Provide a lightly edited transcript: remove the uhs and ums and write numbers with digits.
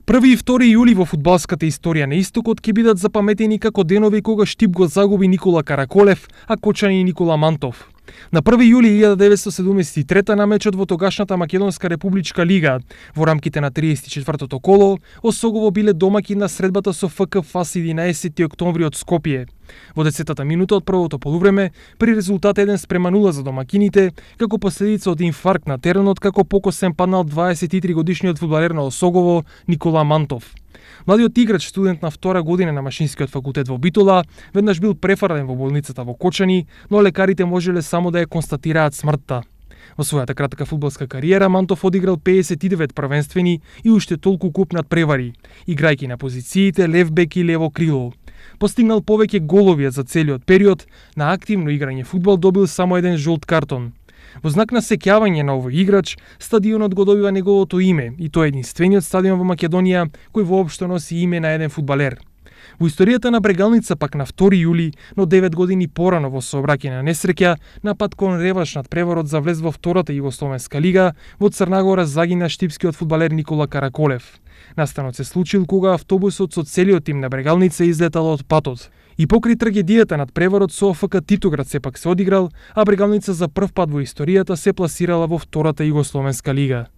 1 и 2 јули во фудбалската историја на истокот ќе бидат запаметени како денови кога Штип го загуби Никола Караколев, а Кочани Никола Мантов. На 1 јули 1973 на мечот во тогашната Македонска републичка лига, во рамките на 34-тото коло, Осогово биле домаќин на средбата со ФК ФАС 11 октомври од Скопје. Во 10-та минута од првото полувреме, при резултат 1:0 за домакините, како последица од инфаркт на теренот како покосен паднал 23 годишниот фудбалер на Осогово Никола Мантов. Младиот играч, студент на втора година на Машинскиот факултет во Битола, веднаш бил префрлен во болницата во Кочани, но лекарите можеле само да ја констатираат смртта. Во својата кратка фудбалска кариера Мантов одиграл 59 првенствени и уште толку куп надпревари, играјќи на позициите лев бек и лево крило. Постигнал повеќе голови за целиот период, на активно играње фудбал добил само еден жолт картон. Во знак на сеќавање на овој играч, стадионот го добива неговото име и тоа е единствениот стадион во Македонија кој воопшто носи име на еден фудбалер. Во историјата на Брегалница пак на 2 јули, но 9 години порано во сообраќајна несреќа, на пат кон реванш над преварот за влез во втората Југословенска лига, во Црнагора загина штипскиот фудбалер Никола Караколев. Настанот се случил кога автобусот со целиот тим на Брегалница излетал од патот. И покрај трагедијата над преварот со ОФК Титоград сепак се одиграл, а Брегалница за прв пат во историјата се пласирала во втората Југословенска лига.